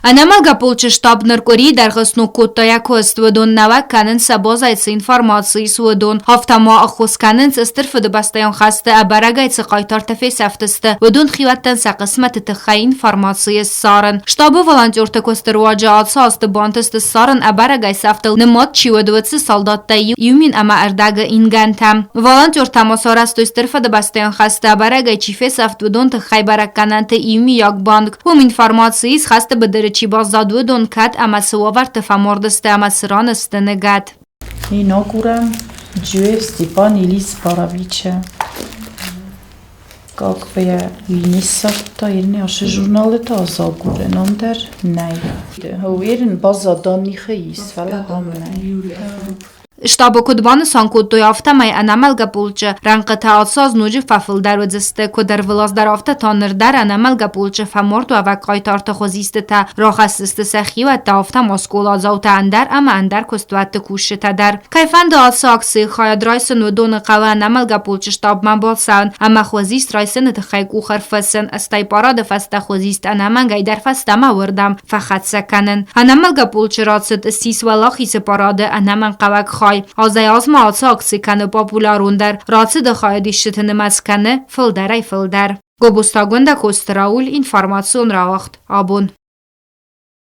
Ӕнӕмӕлгӕ полчы штаб ныр къуырийы дӕргъы сног кодта йӕ куыст. Уыдон нӕуӕг кӕнынц сӕ базӕйы цы информаци ис, уыдон. Афтӕ ма ӕххуыс кӕнынц, Стыр Фыдыбӕстӕйон хӕсты ӕбӕрӕгӕй цы хъайтартӕ фесӕфтысты, уыдон хиуӕттӕн сӕ хъысмӕты тыххӕй информаци ссарын. Штабы волонтерты куысты руаджы ацы азты бантыст ссарын ӕбӕрӕгӕй сӕфтыл нымад чи уыд, уыцы салдаттӕй 10 000 ӕрдӕгы ингӕнтӕ. Волонтертӕ ма сарӕзтой Стыр Фыдыбӕстӕйон хӕсты ӕбӕрӕгӕй чи фесӕфт, уыдон тыххӕй бӕрӕггӕнӕнты иумиаг банк. Уым информаци ис, хӕсты быдыры чи баззад, уыдон кӕд ӕмӕ цы уавӕрты фӕмард сты ӕмӕ цы ран сты ныгӕд. Иногурӕм Джуев Степан Елисбаровича как бы я ниссардта ирни ашы журналы та загурӕн ӕндӕр нӕй. Уырн баззадан нихы ис, фӕлӕ ам нӕй. Штабы куыд банысан кодтой, афтӕмӕй ӕнӕмӕлгӕ полчъы рӕнхъытӕ ацы аз ноджы фӕфылдӕр уыдзысты. Куыд ӕрвылаз дӕр, афтӕ та ныр дӕр ӕнӕмӕлгӕ полчъы фӕмардуӕвӕг хъайтарты хуызистытӕ рахӕсдзысты сӕ хиуӕттӕ, афтӕ ма скъоладзаутӕ ӕндӕр ӕмӕ ӕндӕр куыстуӕтты кусджытӕ дӕр. Кӕй фӕнды ацы акцийы хайад райсын, уыдоны хъӕуы ӕнӕмӕлгӕ полчъы штабмӕ бацӕуын ӕмӕ хуызист райсыны тыххӕй къух ӕрфыссын, стӕй парады фӕстӕ хуызист ӕнӕмӕнгӕй дӕр фӕстӕмӕ уырдӕм фӕхӕццӕ кӕнын. Ӕнӕмӕлгӕ полчъы рацыд ссис Уӕлахизы парады ӕнӕмӕнгхъӕуӕг хай. Азӕй-азмӕ ацы акци кӕны популярондӕр, рацыды хайадисджыты нымӕц кӕны фылдӕрӕй-фылдӕр. Гобозтагонд Косты Рауль, информацион рауагъд. Абон.